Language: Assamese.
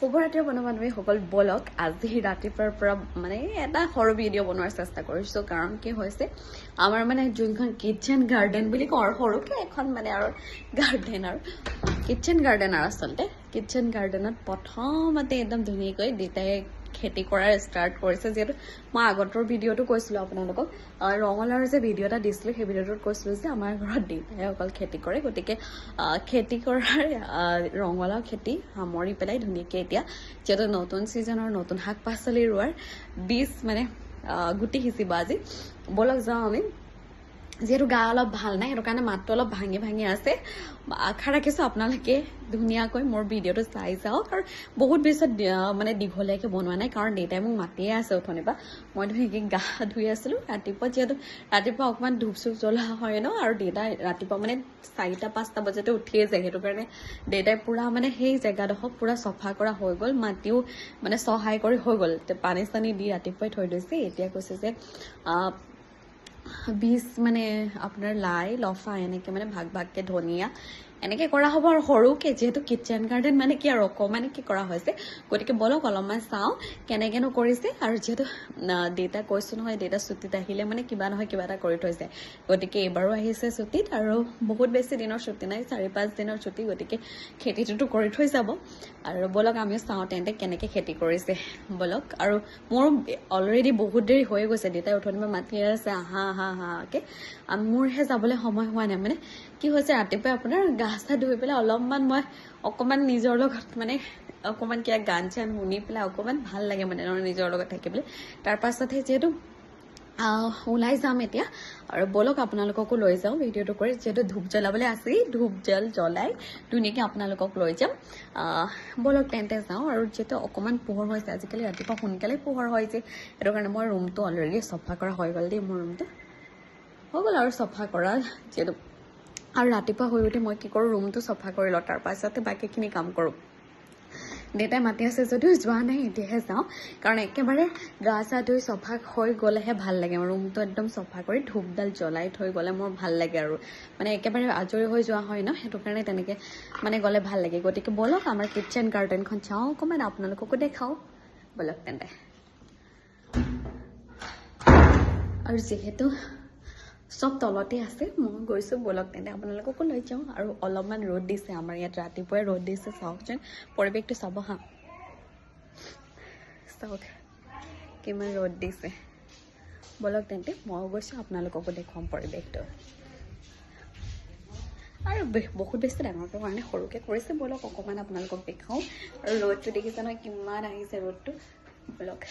শুভৰাত্ৰি বন্ধু বান্ধৱীসকল। বলক, আজি ৰাতিপুৱাৰ পৰা মানে এটা সৰু ভিডিঅ' বনোৱাৰ চেষ্টা কৰিছোঁ। কাৰণ কি হৈছে, আমাৰ মানে যোনখন কিটচেন গাৰ্ডেন বুলি কওঁ আৰু সৰুকৈ এখন মানে আৰু গাৰ্ডেন আৰু কিটচেন গাৰ্ডেন আৰু আচলতে কিটচেন গাৰ্ডেনত প্ৰথমতে একদম ধুনীয়াকৈ দেউতাই খেতি কৰাৰ ষ্টাৰ্ট কৰিছে। যিহেতু মই আগতৰ ভিডিঅ'টো কৈছিলোঁ আপোনালোকক, ৰঙালাওৰ যে ভিডিঅ' এটা দিছিলোঁ, সেই ভিডিঅ'টোত কৈছিলোঁ যে আমাৰ ঘৰত দেউতাই অকল খেতি কৰে। গতিকে খেতি কৰাৰ ৰঙালাও খেতি সামৰি পেলাই ধুনীয়াকৈ এতিয়া যিহেতু নতুন ছিজনৰ নতুন শাক পাচলি ৰোৱাৰ বীজ মানে গুটি সিঁচিব আজি। ব'লক যাওঁ আমি। যিহেতু গা অলপ ভাল নাই, সেইটো কাৰণে মাতটো অলপ ভাঙি ভাঙি আছে। আশা ৰাখিছোঁ আপোনালোকে ধুনীয়াকৈ মোৰ ভিডিঅ'টো চাই যাওক। আৰু বহুত বেছি মানে দীঘলীয়াকৈ বনোৱা নাই, কাৰণ দেউতাই মোক মাতিয়ে আছে উঠনিৰ পৰা। মই ধুনীয়াকৈ গা ধুই আছিলোঁ ৰাতিপুৱা, যিহেতু ৰাতিপুৱা অকণমান ধূপ চুপ জ্বলোৱা হয় ন। আৰু দেউতাই ৰাতিপুৱা মানে 4টা 5টা বজাতে উঠিয়ে যায়। সেইটো কাৰণে দেউতাই পূৰা মানে সেই জেগাডোখৰ পূৰা চফা কৰা হৈ গ'ল, মাটিও মানে চহাই কৰি হৈ গ'ল, পানী চানী দি ৰাতিপুৱাই থৈ দিছে। এতিয়া কৈছে যে বীজ মানে আপোনাৰ লাই লফা এনেকৈ মানে ভাগ ভাগকৈ ধনিয়া এনেকৈ কৰা হ'ব আৰু সৰুকৈ, যিহেতু কিটচেন গাৰ্ডেন মানে কি আৰু অকণমানকৈ কৰা হৈছে। গতিকে ব'লক অলপমান চাওঁ কেনেকৈনো কৰিছে। আৰু যিহেতু দেউতাক কৈছোঁ নহয়, দেউতা ছুটীত আহিলে মানে কিবা নহয় কিবা এটা কৰি থৈ যায়। গতিকে এইবাৰো আহিছে ছুটীত আৰু বহুত বেছি দিনৰ ছুটী নাই, 4-5 দিনৰ ছুটী। গতিকে খেতিটোতো কৰি থৈ যাব। আৰু ব'লক আমিও চাওঁ তেন্তে কেনেকৈ খেতি কৰিছে, ব'লক। আৰু মোৰো অলৰেডি বহুত দেৰি হৈ গৈছে, দেউতাই উঠনিৰ পৰা মাতি আছে আহা আহা আহাকৈ, মোৰহে যাবলৈ সময় হোৱা নাই। মানে কি হৈছে, ৰাতিপুৱাই আপোনাৰ গা চা ধুই পেলাই অলপমান মই অকণমান নিজৰ লগত মানে অকণমান কিবা গান চান শুনি পেলাই অকণমান ভাল লাগে মানে নিজৰ লগত থাকিবলৈ। তাৰপাছতহে যিহেতু ওলাই যাম এতিয়া। আৰু ব'লক আপোনালোককো লৈ যাওঁ ভিডিঅ'টো কৰি, যিহেতু ধূপ জ্বলাবলৈ আছেই, ধূপ জল জ্বলাই ধুনীয়াকৈ আপোনালোকক লৈ যাম। ব'লক তেন্তে যাওঁ। আৰু যিহেতু অকণমান পোহৰ হৈছে, আজিকালি ৰাতিপুৱা সোনকালে পোহৰ হয় যে, সেইটো কাৰণে মই ৰুমটো অলৰেডি চফা কৰা হৈ গ'ল দেই। মোৰ ৰুমটো হৈ গ'ল আৰু চফা কৰা যিহেতু। আৰু ৰাতিপুৱা শুই উঠি মই কি কৰোঁ, ৰুমটো চফা কৰি লওঁ, তাৰপাছতে বাকীখিনি কাম কৰোঁ। দেউতাই মাতি আছে যদিও যোৱা নাই, এতিয়াহে যাওঁ। কাৰণ একেবাৰে গা চা ধুই চফা হৈ গ'লেহে ভাল লাগে। ৰুমটো একদম চফা কৰি ধূপডাল জ্বলাই থৈ গ'লে মোৰ ভাল লাগে আৰু মানে একেবাৰে আজৰি হৈ যোৱা হয় ন, সেইটো কাৰণে তেনেকৈ মানে গ'লে ভাল লাগে। গতিকে ব'লক আমাৰ কিটচেন গাৰ্ডেনখন চাওঁ অকণমান, আপোনালোককো দেখাওঁ, ব'লক তেন্তে। আৰু যিহেতু চব তলতে আছে, মই গৈছোঁ, ব'লক তেন্তে আপোনালোককো লৈ যাওঁ। আৰু অলপমান ৰ'দ দিছে আমাৰ ইয়াত, ৰাতিপুৱাই ৰ'দ দিছে। চাওকচোন পৰিৱেশটো চাব, হা চাওক কিমান ৰ'দ দিছে। ব'লক তেন্তে ময়ো গৈছোঁ, আপোনালোককো দেখুৱাম পৰিৱেশটো। আৰু বহুত বেছি ডাঙৰকৈ কাৰণে সৰুকৈ কৰিছে, ব'লক অকণমান আপোনালোকক দেখাওঁ। আৰু ৰ'দটো দেখিছে নহয় কিমান আহিছে ৰ'দটো, ব'লক।